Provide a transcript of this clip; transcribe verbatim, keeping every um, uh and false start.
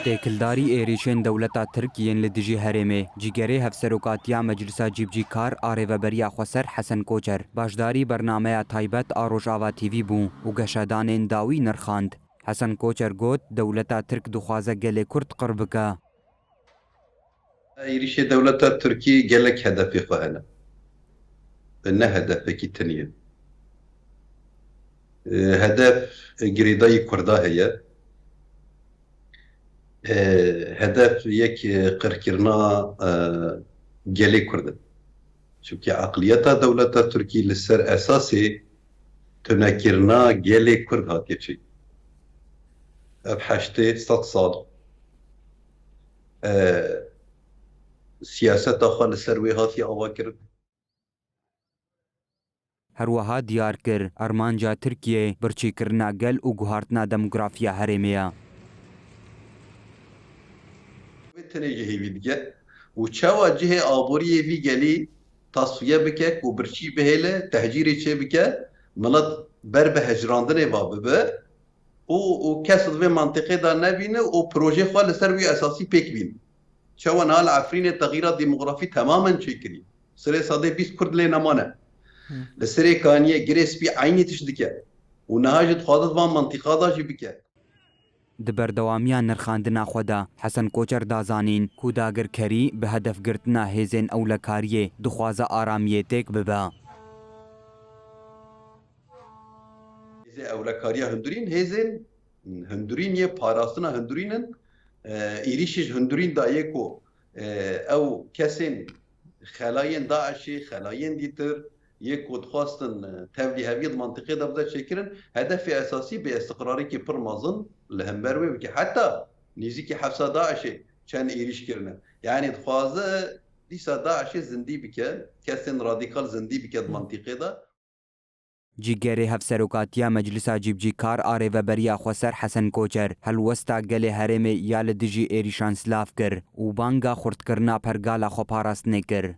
Têkildarî êrîşên dewleta Tirk yên li dijî herêmê, cîgerê Hevserokatiya Meclisa Cîbicîkar a Rêveberiya Xweser Hesen Koçer, başdarî bernameya taybet a Rojava T V bû û geşedanên dawî nirxand. Hesen Koçer got, dewleta Tirk dixwaze gelê Kurd qir bike. Êrîşê dewleta Tirkî gelek hedefê xwe hene. Ne hedefekî tenê ye. Hedef girêdayî Kurda heye. Hedef yek qirkirina gelê Kurd e. Çimkî eqliyeta dewleta Tirkî li ser esasê tunekirina gelê Kurd hatiye çêkirin. Ev heştê sed sal, e, siyaseta xwe li ser wê hatiye avakirin. Her wiha diyar kir, armanca Tirkiyê birçîkirina gel û guhartina demografiya herêmê ye. Wê tenê ji hêvî dike û çawa cihê aboriyê vî gelî tasfiye bike, ku birçî bihêle, tehcîrê çê bike, milet ber bi hecrandinê va bibe û, û kes di vê mentiqê de nebîne û projê xwe li ser wî esasî pêk bîne. Çawa niha li Efrînê texîra demografî temamen çêkirî. Sirê sedê bîst Kurd lê nemane. Li Sirê Kaniyê Girê Spî eynî tişt dike û niha jî dixwaze di van mentiqa de jî bike. Di berdewamiya nirxandina xwe de Hesen Koçer da zanîn ku dagirkerî bi hedefgirtina hêzên ewlekariyê dixwaze aramiyê têk bibe. Hêzê ewlekariya hundirîn, hêzên hundirîn yê parastina hundirîn in. E, êrîşî ji hundirîn da yê ku, e, ew kesên xelayên DAIŞê, xelayên dîtir, yê ku dixwastin, e, tevlîheviyê di mantiqê de bide çêkirin, hedefê esasî bi îstiqrarîkî pir mezin li hember wê bike. Heta nêzîkî hefsa DAIŞê çend êrîş kirine. Yanî dixwaze dîsa DAIŞê zindî bike, kesên radîkal zindî bike di mantiqê de. Cîgerê Hevserokatiya Meclisa Cîbicîkar a Rêveberiya Xweser Hesen Koçer helwesta gelê herêmê ya li dijî êrîşan silav kir û banga xurtkirina pergala xweparastinê kir.